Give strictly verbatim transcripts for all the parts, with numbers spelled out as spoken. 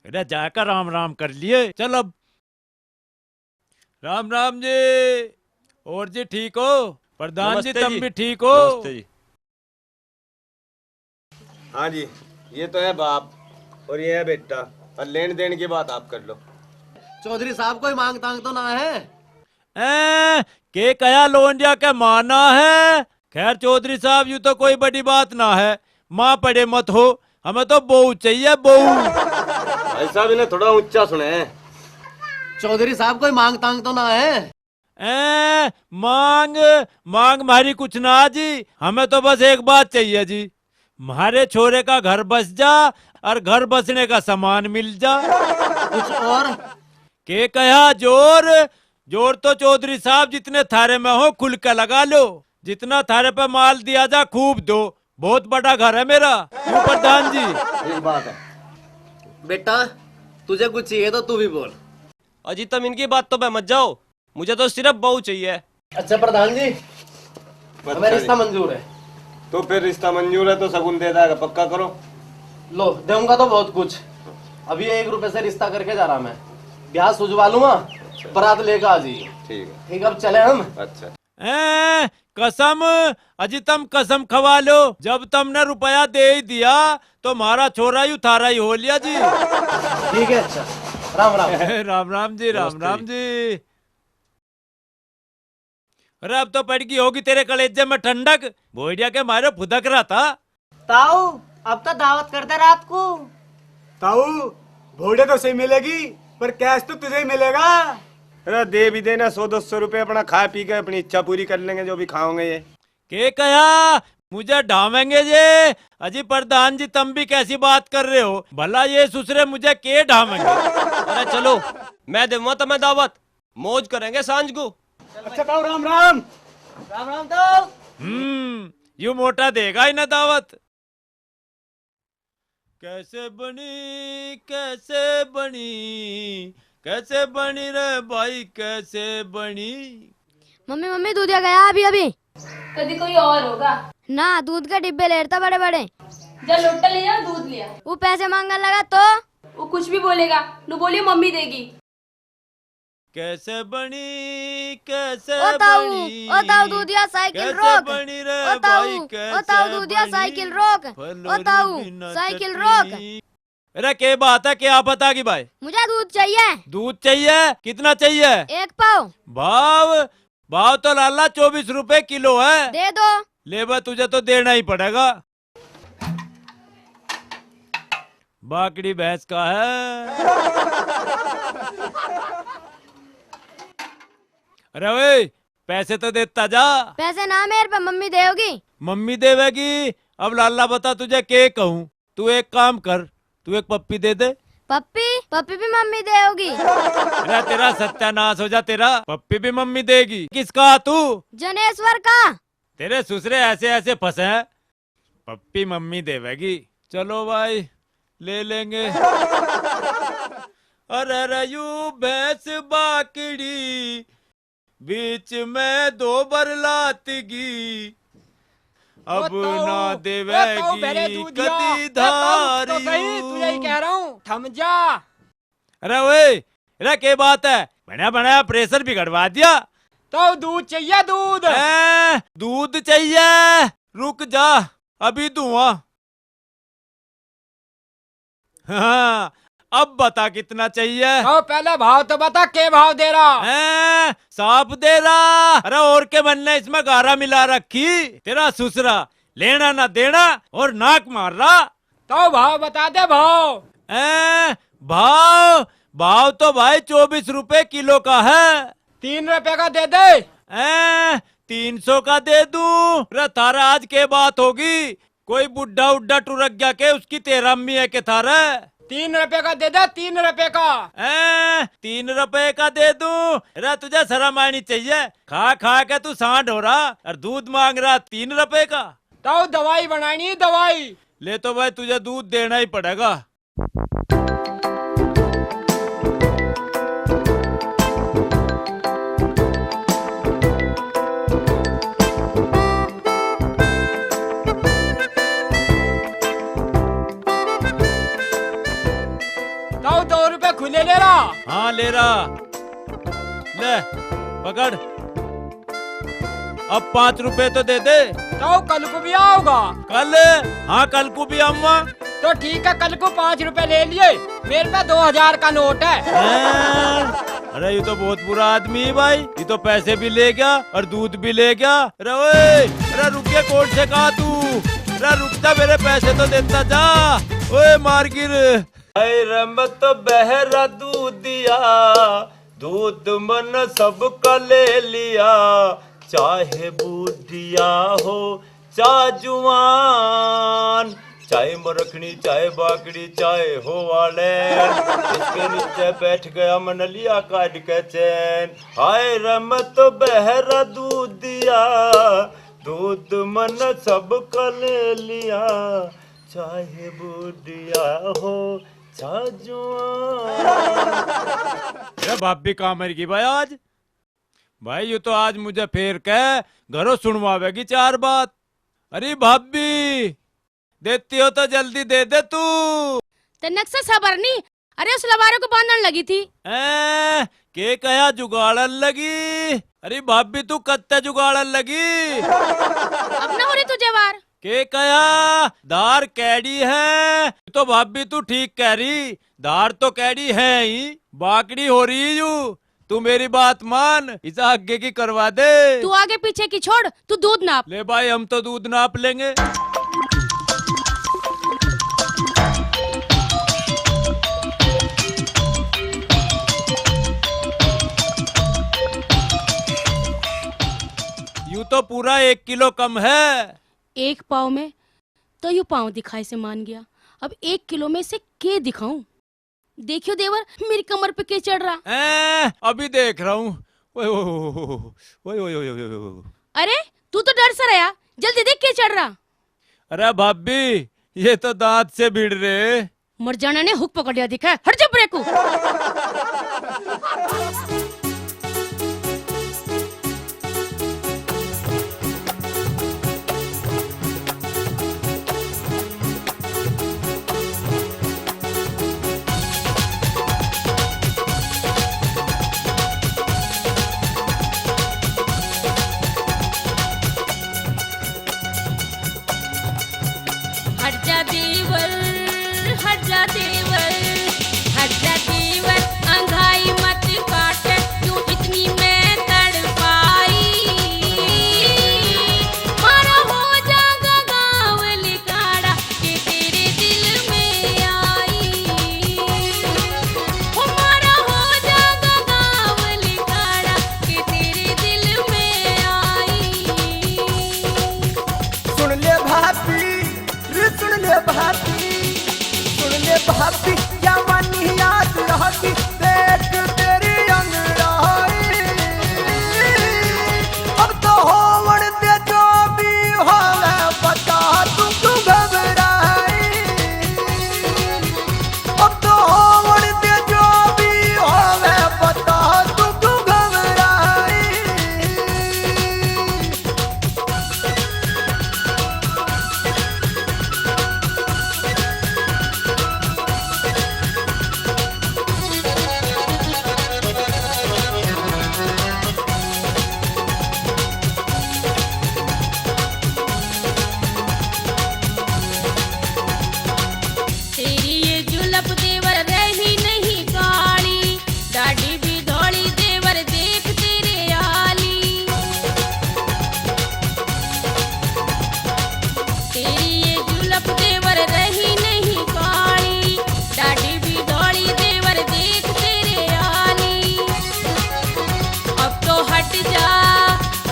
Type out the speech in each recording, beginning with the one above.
अरे जाकर राम राम कर लिए, चल अब। राम राम जी। और जी ठीक हो? प्रधान जी, नमस्ते तुम जी। भी ठीक हो? नमस्ते जी। हाँ जी, ये तो है बाप और ये है बेटा, और लेन देन की बात आप कर लो। चौधरी साहब, कोई मांग तांग तो ना है? ए, के कया लोंडिया के माँ ना है? खैर चौधरी साहब, यू तो कोई बड़ी बात ना है, माँ पड़े मत हो, हमें तो बहू चाहिए, बहू। भाई साहब, इन्हें थोड़ा ऊंचा सुने। चौधरी साहब, कोई मांग तांग तो ना है? ए, मांग, मांग म्हारी कुछ ना जी, हमें तो बस एक बात चाहिए जी, म्हारे छोरे का घर बस जा और घर बसने का सामान मिल जा। कुछ और? के कहा जोर? जोर तो चौधरी साहब जितने थारे में हो खुल के लगा लो, जितना थारे पे माल दिया जा खूब दो, बहुत बड़ा घर है मेरा। क्यों प्रधान जी? ठीक बात है। बेटा, तुझे कुछ चाहिए तो तू भी बोल। अजी, तुम इनकी बात तो पे मत जाओ, मुझे तो सिर्फ बहू चाहिए। अच्छा प्रधान जी, हमें अच्छा रिश्ता जी। मंजूर है। तो फिर रिश्ता मंजूर है तो शगुन दे देगा, पक्का करो। लो, दूंगा तो बहुत कुछ। अभी एक रुपए से रिश्ता करके जा रहा मैं, ब्याह सुझवा लूंगा, अच्छा। बारात लेकर आ जाइए। ठीक है। ठीक, अब चले हम। अच्छा। ए, कसम, अजी तुम कसम खवा लो, जब तुमने रुपया दे ही दिया तो म्हारा छोरा ही थारा ही हो लिया जी। ठीक है, अच्छा, राम राम। राम राम जी, राम नमस्ते राम जी। जी। अरे अब तो पड़ गई होगी तेरे कलेजे में ठंडक, भोइडिया के मारे फुदक रहा था। ताऊ, अब तो दावत कर दे रात को। ताऊ, भोइडिया तो सही मिलेगी, पर कैश तो तुझे ही मिलेगा। अरे दे भी देना सौ दो सौ रुपए, अपना खा पी के अपनी इच्छा पूरी कर लेंगे, जो भी खाओगे ये। के कहा? मुझे ढावेंगे ये? अजी प्रधान जी, तुम भी कैसी बात कर रहे हो? भला ये ससुरे मुझे के ढावेंगे? अरे चलो, मैं दूंगा तुम्हें दावत, मौज करेंगे सांझ को। अच्छा ताऊ, राम राम। राम राम ताऊ। हम्म, यू मोटा देगा ही ना दावत। कैसे बनी, कैसे बनी, कैसे बनी रे भाई, कैसे बनी? मम्मी, मम्मी, दूध या गया अभी, अभी। कभी कोई और होगा। ना, दूध के डिब्बे लेता बड़े बड़े। जा लोटा ले आ, दूध ले आ। वो पैसे मांगने लगा तो? वो कुछ भी बोलेगा, नु बोलियो मम्मी देगी। कैसे बनी, कैसे ओ ताऊ, बनी, ओ ताऊ, दूधिया साइकिल कैसे रोक। बनी रे ओ ताऊ, भाई, ओ ताऊ, कैसे दूधिया बनी, साइकिल रोक। फलोरी ओ ताऊ, बिना साइकिल चटनी। रोक। अरे, के बात है, क्या पता की भाई? मुझे दूध चाहिए। दूध चाहिए? कितना चाहिए? एक पाव। भाव? भाव तो लाला चौबीस रुपए किलो है। दे दो। ले बा, तुझे तो देना ही पड़ेगा। बाकड़ी भैंस का है। अरे ओए, पैसे तो देता जा। पैसे ना मेरे पे, मम्मी देगी। मम्मी देवेगी? अब लाला बता तुझे के कहूँ, तू एक काम कर, तू एक पप्पी दे दे। पप्पी? पप्पी भी मम्मी देगी। अरे तेरा सत्यानाश हो जा तेरा, पप्पी भी मम्मी देगी। किसका तू? जनेश्वर का। तेरे ससुरे ऐसे ऐसे फंसे हैं, पप्पी मम्मी देवेगी। चलो भाई, ले लेंगे। अरे रे यू भैंस बाकड़ी, बीच में दो बार लात गई, वो अब तो, ना वो तो देवेगी बेरे दूध या, कदी वो तो, तो सही, धारियो। तुझे ही कह रहा हूँ, थम जा। अरे ओए, अरे के बात है, बना बना प्रेशर बिगड़वा दिया। तो दूध चाहिए, दूध। हैं, दूध चाहिए? रुक जा, अभी दूंगा। हाँ, अब बता कितना चाहिए? तो पहले भाव तो बता, के भाव दे रहा? हैं, साफ दे रहा। अरे और के, मन ने इसमें गारा मिला रखी। तेरा ससुरा लेना ना देना और नाक मार रहा। तो भाव बता दे, भाव। हैं, भाव, भाव तो भाई चौबीस रुपए किलो का है। तीन रुपए का दे दे। हैं, तीन सौ का दे दूं? रे थारा आज के बात होगी, कोई बुढ़ा उड्डा टुरक गया के, उसकी तेरा अम्मी है के थारा? तीन रुपए का दे दे, तीन रुपए का। हैं, तीन रुपए का दे दूं? रे तुझे शर्म आनी चाहिए, खा खा के तू सांड हो रहा और दूध मांग रहा तीन रुपए का। तो दवाई बनानी, दवाई। ले तो भाई, तुझे दूध देना ही पड़ेगा। तो दो रुपए खुले ले रहा। हाँ, ले रहा। ले, पकड़। अब पाँच रुपए तो दे दे। तो कल को भी आओगा? कल? हाँ, कल को भी आऊंगा। तो ठीक है, कल को पाँच रुपए ले लिए, मेरे पे दो हजार का नोट है। हैं? अरे, ये तो बहुत बुरा आदमी है भाई, ये तो पैसे भी ले गया और दूध भी ले गया। अरे ओए, अरे रुक के कौन से कहा तू? अरे रुक जा, मेरे पैसे तो देता जा। ओए मारगिर। हाय रे, मैं तो बहरा दूधिया, दूध मन सबका ले लिया, चाहे बूढ़िया हो, चाहे जुआन, चाहे मरखनी, चाहे बाकड़ी, चाहे हो वाले, इसके नीचे बैठ गया, मन लिया काट के चैन। हाय रे, मैं तो बहरा दूधिया, दूध मन सबका ले लिया, चाहे बूढ़िया हो, चाहे जुआन। अरे भाभी कहाँ मर गई भाई आज? भाई, ये तो आज मुझे फेर के घरों सुनवावेगी चार बात। अरे भाभी, देती हो तो जल्दी दे दे तू। तन्नक से सबर नहीं। अरे, उस लबारे को बांधन लगी थी। ए, के कहा जुगाड़न लगी? अरे भाभी, तू कत्ते जुगाड़न लगी? अब ना हो रही तुझे वार। के कहा? धार कैडी है? तो भाभी, तू ठीक कह रही, धार तो कैडी है ही, बाकड़ी हो रही यू। तू मेरी बात मान, इसे आगे की करवा दे। तू आगे पीछे की छोड़, तू दूध नाप। ले भाई, हम तो दूध नाप लेंगे। यू तो पूरा एक किलो कम है। एक पाव में तो यू पाव दिखाए से मान गया, अब एक किलो में से के दिखाऊं? देखियो देवर, मेरी कमर पे के चढ़ रहा। ए, अभी देख रहा हूँ। ओए, ओए, ओए, ओए। अरे, तू तो डर सा रहा, जल्दी देख के चढ़ रहा। अरे भाभी, ये तो दांत से भिड़ रहे। मर जाना ने हुक पकड़ लिया दिखा, हट जा परे को। हट जा देवर, हट जा देवर, हट जा देवर, अंघाई मत काट, क्यों इतनी मैं तड़पाई। मारा हो जागा गाँव लिकाड़ा के तेरे दिल में आई। ओ मारा हो जागा गाँव लिकाड़ा के तेरे दिल में आई। सुन ले भाभी, रे सुन ले भाभी, सुन ले भाभी, जवानी याद रहती, देख तेरी अंगड़ाई। अब तो होवण दे जो भी होवे, बता तू क्यों घबराई। अब तो होवण दे जो भी होवे, बता तू क्यों घबराई। तेरी ये जुल्फ देवर रही नहीं काली, दाढ़ी भी धोली देवर देख तेरे आली। तेरी ये जुल्फ देवर रही नहीं काली, दाढ़ी भी धोली देवर देख तेरे आली। अब तो हट जा,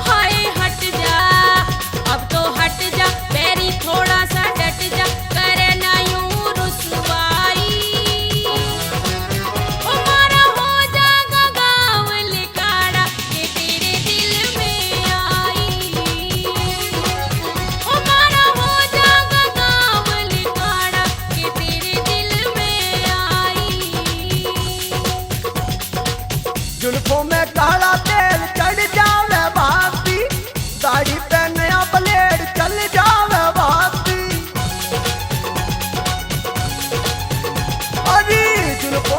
हाय हट जा, अब तो हट जा, बैरी थोड़ा सा डट जा, करे ना यूं रुसवाई। ओ मारा हो जागा गाँव लिकाड़ा के तेरे दिल में आई। ओ मारा हो जागा गाँव लिकाड़ा के तेरे दिल में आई। जुल्फों में काला तेल चढ़ जावे भाभी, दाढ़ी पे नया ब्लेड चल जावे भाभी। अरे जुल्फ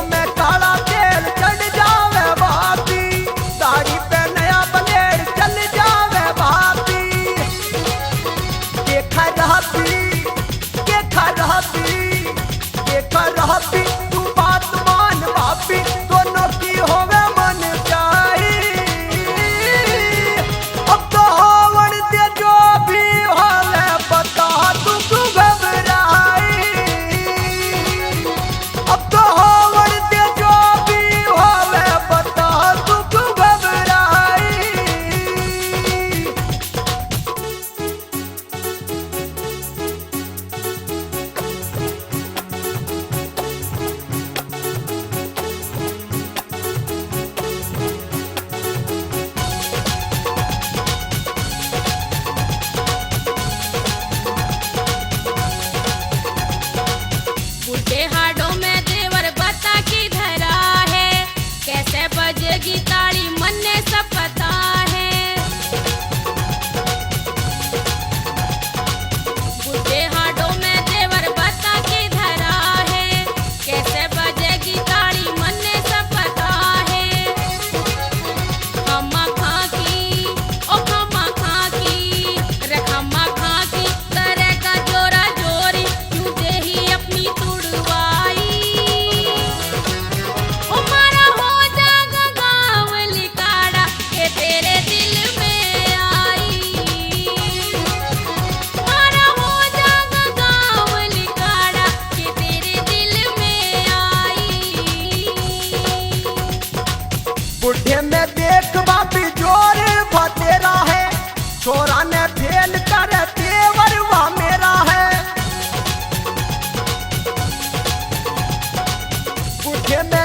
बुढ़े में देख बापी जोर बतेरा है, छोरा ने फेल कर तेवर वा मेरा है। बुढ़े में